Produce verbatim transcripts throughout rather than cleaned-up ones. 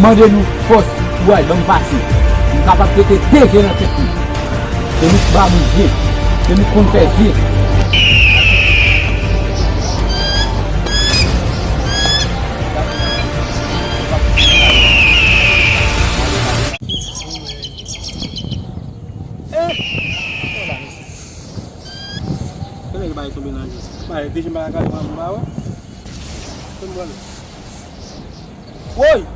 Mande nou fòs pou al ban m pase. M kapab pete de je nan tèt nou. Se nou k ba nou je. Se nou k konn fè je. Kèlè ki bay tonbe nan je? Bay de je m pa ka gade, m pa wè. Fè m wè l. Woy!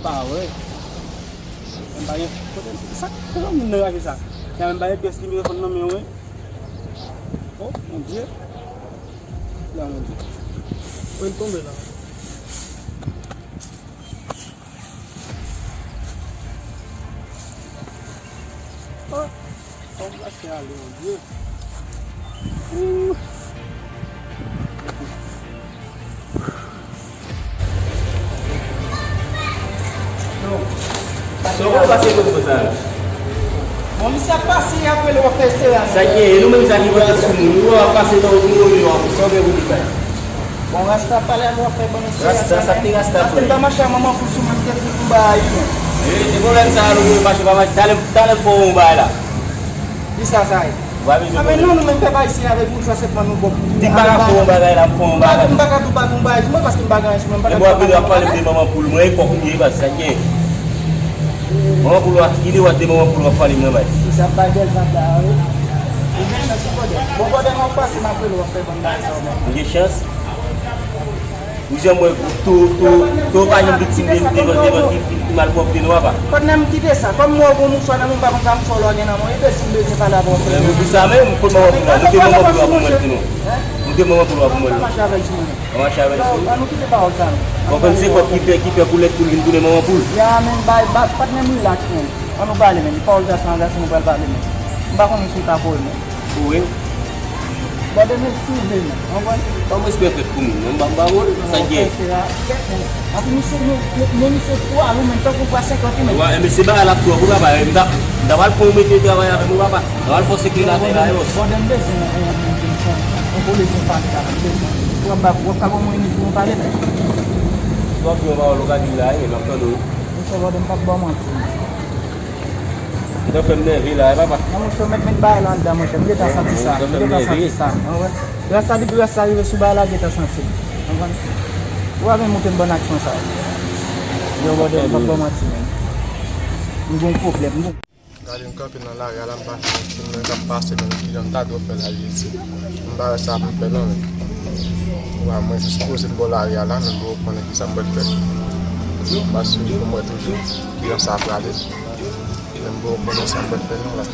Pa wè. Menm pa gen, kote sa, kote moun nan rache sa? Y a menm pa gen pyès nimewo telefòn nan men w, wi. Oh, mon Dieu. La, mon Dieu. Woy, l tonbe la. Oh, oh, m lage ale, mon Dieu. Ouh. Sa w konn pase kot konsa? Bon, misye ap pase, y ap rele w ap fè sere a. Sa k gen? E nou menm sa ki pote sou moun. Ou wè w ap pase nan wout nou, ou wè w ap sa w gen pou di bay. Bon, rasta pale ak w ap fè ban nou sere a. Rasta, sa te rasta. Paske m ta mache a manman poul sou mwen, m te fout m ba a li. E, e pwoblèm sa a, nou mache pa mache. Talè, talè m fè w yon bagay la. Kisa sa ye? Ou pa bezwen konnen. A, men non, nou menm pèp ayisyen avèk boujwa sèlman nou bon. Di pa ka fè yon bagay la, m fè yon bagay. M pa ka tou pa gon bagay sou mwen paske m pa gen anyen sou mwen, m pa ka tou pa gon bagay. Epi w ap pale m de manman poul mwen, e kòk ou ye, baz, sa k gen. Manman poul w ap kile, w ap de manman poul w ap pale m nan, baz. Sa bay bèl vag la, wi. Ou gen chans wi, brother. Bon, brother, m ap pase, m ap rele w, w ap fè bann bagay sa yo, man. Ou gen chans? Ou janm wè tou, tou, tou pa janm viktim de, de, de, de, de malpwòpte non, papa. Patnè m, kite sa. Kòm mwen, gon mouchwa nan men m, m pa konn sa mouchwa w gen nan men w, e bezwen, m bezwen pale avè w. Men pou sa menm, kot manman poul la? Moute manman poul la pou mwen sinon. Moute manman poul la pou mwen. Pa mache avèk timoun. Pa mache avèk timoun. An nou kite pawòl sa non. Bon, konn se kòk ki fè, ki fè koulèt poul vin tounen manman poul. Ya, men bay, bay, patnè m, relax, men. An nou pale, men. Pawòl gason a gason, nou pral pale, men. M pa konnen si w ta kore, men. Ou wi. Bòdè men sou vle men, konprann? Kòm respè fèt pou moun, non, m pa, m pa wè sa k gen. Anpi misye, men, men, men misye twò lou, men tankou pwa senkant wi men. Wè, men se bagay la twòp wi papa, m ta, m ta pral fè w mete travay avè m wi papa. M ta pral fè w sekretè la, e bòs. Bòdè m bezwen yon, yon, yon, yon, yon kolèg pou m pale avè l, m bezwen. W ap ba, w ap ka ban mwen minit pou nou pale men. W ap di yon pawòl, ou ka di l la, e, m ap tande w. Monchè, bòdè m p ap ba w manti. Ou t ap fè m nève la, e papa. Non, monchè, ou mèt met bagay la anndan, monchè. M gentan santi sa. M gentan santi sa. Ou wè? Rasta, depi rasta rive sou bagay la, gentan santi l. Konprann? Ou pa vin moute m bann aksyon sa yo. Yo, brother, m p ap ba w manti, men. M gon pwoblèm, m gon. Gade m kanpe nan lari a la, m pa santi m nan k ap pase, men ki jan m ta dwe fè la, Jezi. M pa wè sa pou m fè non, men. Ou wè, mwen jis poze m bò lari a la, men m poko konnen kisa m pral fè. M ap swiv pou m wè toujou ki jan sa prale. Men m poko konnen sa m pral fè non la.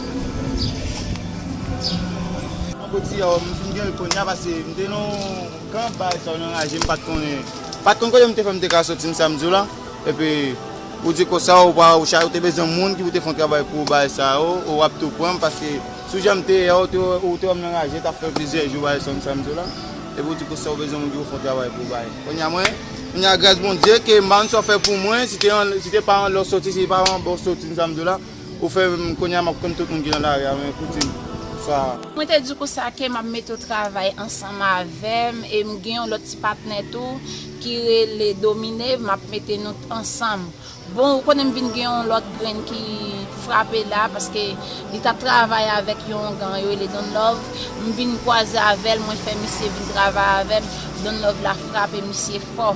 Mwen poti, oh, m fin gen kounye a, paske m te nan yon kan, bagay sa yo nan raje, m pa t konnen, pa t konn kote m te fè m te ka soti, m sa m di w la. Epi, ou di konsa, ou pa, ou cha-, ou te bezwen moun ki pou te fè yon travay pou ou, bagay sa yo, ou ap tou pran m, paske sou jan m te ye a, ou te, ou te wè m nan raje, t ap fè plizyè jou, bagay sa yo, m sa m di w la. Epi ou di konsa, ou bezwen moun ki pou fè yon travay pou ou, bagay. Kounye a mwen, kounye a gras Bondye, ke m pa konn sa w fè pou mwen, si te an, si te pa anlè w soti, si te pa anba w soti, m sa m di w la. Ou fè m, kounye a m ap konn tout moun ki nan lari a, men koute m. Sa. Mwen te di w konsa ke m ap mete w travay ansanm avè m, e m gen yon lòt ti patnè tou ki rele Domine, m ap mete nou t ansanm. Bon, ou konnen m vin gen yon lòt grenn ki frape la, paske li t ap travay avèk yon gang yo rele Don Love. M vin kwaze avè l, mwen fè misye vin travay avè m. Don Love la frape misye fò.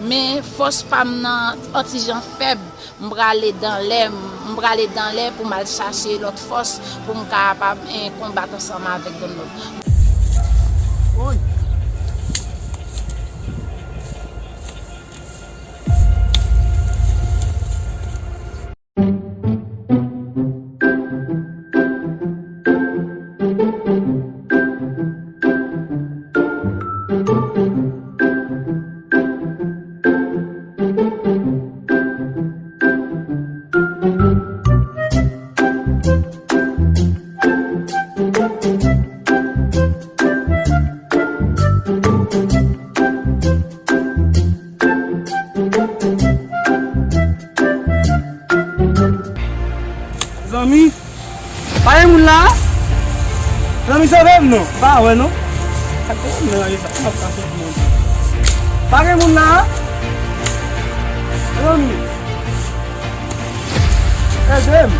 Men fòs pa m nan an ti jan fèb. M prale dan lè, m prale dan lè pou m al chache lòt fòs pou m kapab, eh, konbat ansanm avèk Don Love. Woy! Zanmi, pa gen moun la? Zanmi, sove m non. Pa wè non. Sa k te fè m nan raje sa? M ap ka soti non. Pa gen moun la? Mezanmi, ede m.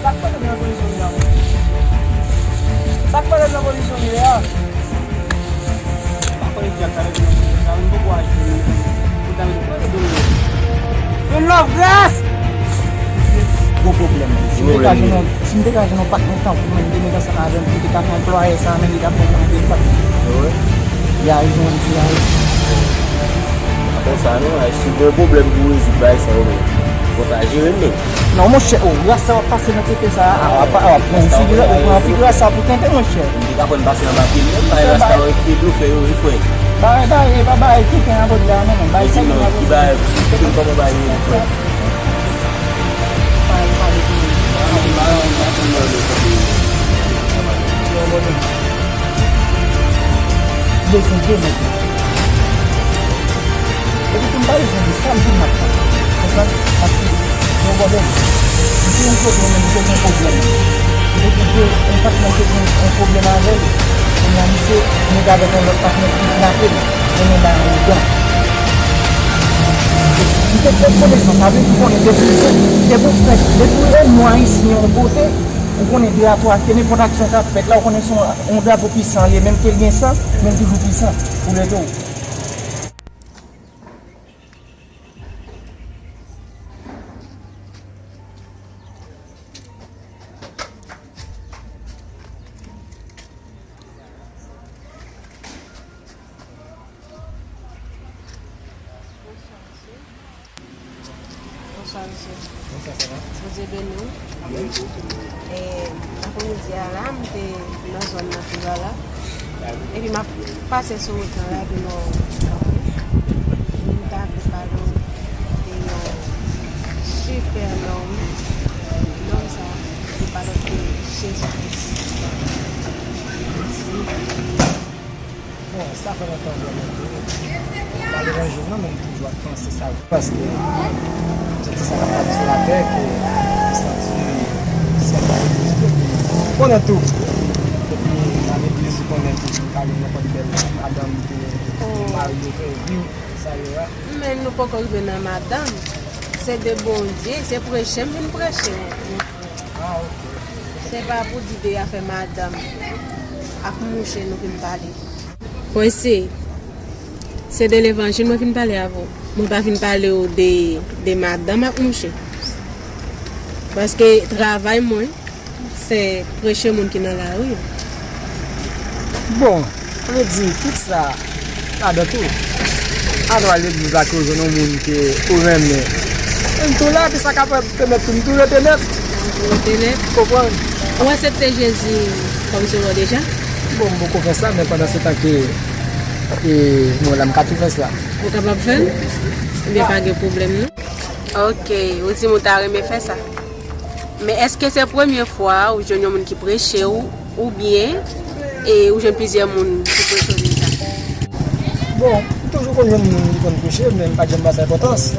Sa k fè m nan kondisyon m ye a? Sa k fè m nan kondisyon m ye a? Pa konnen ki ak sa, men sa, m poko aji pou ta vin pran de dolo. Yon love glass! Gwo pwoblèm. Si m te ka jwenn yon, si m te ka jwenn yon patnè tankou mwen, m te met ansanm avè l, m te ka fè anplwaye sa, men li t ap ban mwen de pat. Li a jwenn, li a jwenn. Pa konsa non, ay, si w gen yon pwoblèm pou w rezoud bagay sa yo, men fò w ta jere l, men. Non, monchè, o, ras sa w ap pase nan kote sa a, w ap, w ap pran yon figi, w pran yon figi ras sa pou tenten, monchè. M te ka pran pase anba pye l menm, bay rasta yo, e blofè yo, e frè. Bay, bay, e pa bay tenten a bòd la, non, non, bay sa ki pa ki bay, ki kòman bay yo, frè. Bay, bay, bay. Bezwen de nèg. Epi tou m pa bezwen di sa, m di m ap pran. Konprann? Paske se yon pwoblèm. M te yon kote menm, m te gen pwoblèm. M te gen yon patnè m te gen yon pwoblèm avè l. Kounye a misye nèg avèk yon lòt patnè kidnape l. Kounye a l andedan. M te pran konesans, sa vle di konnen depi, depi w fèt, depi w yon nwa isi yon kote, ou konnen drapo a, ke nenpòt aksyon k ap fèt la, ou konnen se yon, yon drapo pwisan li ye, menm ke l gen san, men l toujou pwisan pou lete w. Bonswa, mesye. Bonswa, sa va? Bondye beni w. Amèn. E, apremidi a la, m te nan zòn nan pi ba la. Epi m ap pase sou wout lan la, epi m wè w. M ta vle pale w de yon sipè nonm. Nonm sa, se pa lòt ke Jezi Kris. Mèsi. Bon, sa fè lontan vrèman ke m pa levanjil non, men m toujou ap panse sa. Paske m santi sa k ap pase sou latè, ke m santi syèl la egziste, epi m konnen tou. Epi nan legliz, ou konnen tou, m ka gen nenpòt bèl madanm ke m marye, fè vi, sa yo a. Men nou poko rive nan madanm. Se de Bondye, se preche m vin preche, mon frè. Ah, ok. Se pa pou di de afè madanm ak mouche nou vin pale. Mwen se, se de levanjil mwen vin pale avè w. Mwen pa vin pale w de, de madanm ak mouche. Paske travay mwen, se preche moun ki nan lari yo. Bon, sa vle di, tout sa, ladan tou. Al nan legliz la ke w jwenn yon moun ke ou renmen. Menm tou la, epi sa ka pèmèt pou m tou rete nèt. Rete nèt. Konprann? Ou aksepte Jezi kòm sovè w deja? Bon, m poko fè sa, men pandan se tan ke, e, mwen la, m ka tou fè sa. Ou kapab fè l? Ebyen, pa gen pwoblèm, non. Ok, ou di m ou ta renmen fè sa. Men èske se premye fwa ou jwenn yon moun ki preche w, oubyen, e, ou jwenn plizyè moun ki preche w deja? Bon, m toujou konn jwenn moun ki konn preche, men m pa t janm ba sa enpòtans.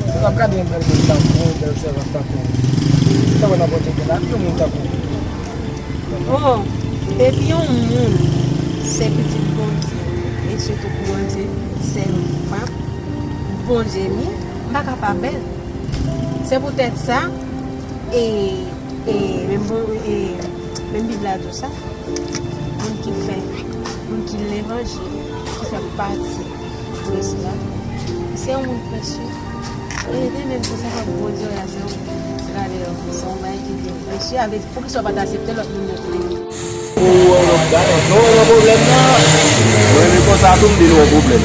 Mwen ap gade yon bèl moun tankou w, yon bèl sèvant tankou w. Ou ta wè nan Bondye gen lavi yon moun tankou w. Oh, depi yon moun se pitit Bondye, e sitou pou Bondye, sèvant Bondye m ye, m pa ka pa bèl. Se poutèt sa, e, e, menm bon, e, menm Bib la di w sa, moun ki fè, moun ki levanjil, ki fè pati de Kris la, se yon moun presye. E de menm konsa, fòk Bondye wè se yon, se pa de, se yon bagay ki vin presye, avè poukisa w pa t aksepte lòt moun yo tou? Ou wè yon lòt bagay, non, nan pwoblèm nan. Mwen menm konsa tou, m di nou yon pwoblèm.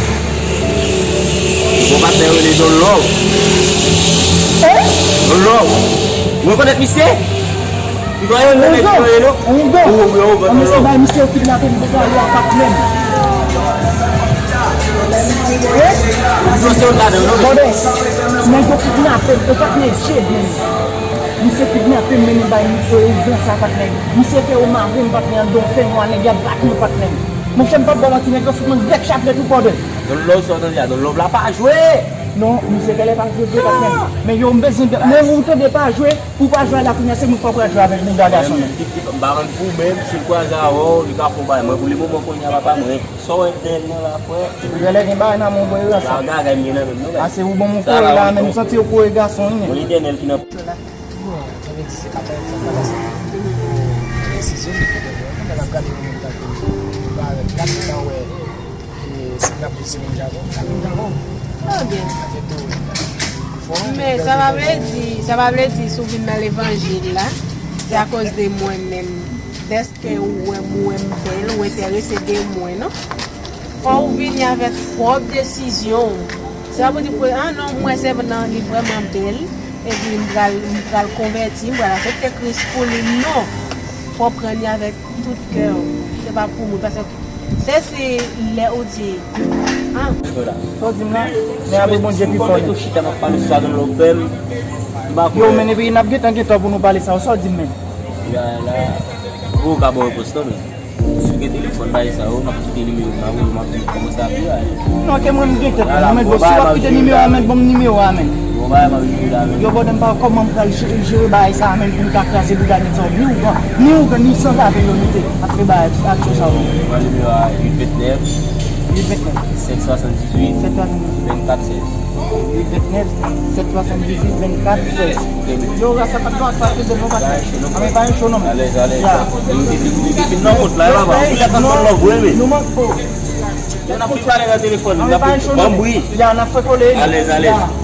Yon patnè rele Don Love. Don Love. Ou rekonèt misye? Ou pa rekonèt misye, non? Ou, ou, ou, ou, Don Love. Misye bay misye kidnape, m poko ale a patnè m. Ou se yon ladan, non? Gade, nèg yo kidnape m, e patnè Jedi. Misye kidnape m, mennen bay, e, ougan sa, patnè. Misye fè yo mare m, patnè, anndan yon fènwa, nèg y ap bat mwen, patnè. Monchè, m p ap ba w manti, nèg yo fout mwen grèk chaplet ou kòde. Don Love, sa w tande a, Don Love la pa jwe! Non, misye genlè pa jwe vre patnè. Men yo, m bezwen de, men ou tande pa jwe, pou pa jwe a la kounye a, se mwen k pa pral jwe avèk mouda gason nan. M pa konn pou menm, si l kwaze avè w, li ka fè w bagay. Mwen, pou lemoman, kounye a, papa mwen. Sa w wè dèyè l nan la, frè? Ou genlè gen bagay nan men w, bwè, la sa. Sa gagay m gen nan men m, non, a, se ou ban m yon kore la, men m santi yo kore gason, wi, men. Bon, Letènèl ki nan. Bon, sa vle di se ka pèmèt fanm bagay sa. Desizyon li pran, men l ap gade yon moun tankou ou, ou pa gade, ou pa wè, e, si l ap viv sou menm jan avè w, l ap viv avè w. Ok. Sa fè tou. Men sa pa vle di, sa pa vle di si w vin nan levanjil la, se akoz de mwen menm. Dèske ou wè m, ou wè m bèl, ou enterese de mwen, non? Fò w vini avèk pwòp desizyon w. Se pa pou di pou, ah non, m wè sèvant nan, li vrèman bèl, epi m pral, m pral konvèti, m pral aksepte Kris pou li. Non. Fò w pran li avèk tout kè w. Se pa pou moun, paske se si lè ou di, ah. Sa w di m la? Men apre Bondye pi fò, men. Chita, m ap pale sou sa, gen lè w pè m. M pa kwè. Yo, men epi n ap gentan, gentan pou nou pale sa yo. Sa w di m, men? Ya, la. Ou ka ba w repons non, men. Si w gen telefòn bagay sa yo, m ap kite nimewo m nan men w, m ap di w kòman sa ap ye a. Non, ke mwen m gen tèt mwen, men bon, si w ap kite nimewo a, men bon m nimewo a, men. Bon, bagay m ap jere la, men. Yo, bòdè, m pa wè kòman m pral je-, jere bagay sa a, men, pou m ka kraze bouda nèg sa yo. Ni ougan, ni ougan, ni sanzave yo mete ap fè bagay, aksyon sa yo. Mwen nimewo a uit vennèf. Uit vennèf. Sèt swasanndizuit. Sèt swasanndizuit. Vennkat sèz. Uit vennèf, sèt swasanndizuit, vennkat sèz. Yo, ras sa pa t bon, sa te bon, pa t bon. A, men pa yon cho non, men. Alèz, alèz. Ya. Li te, li te fin nan kont la, e papa. Ou lè k ap tann lòv, wi, men. Nou mank po. Lè n ap fin pale nan telefòn, n ap ban bri. Ya, n ap fè kole. Alèz, alèz. Ya.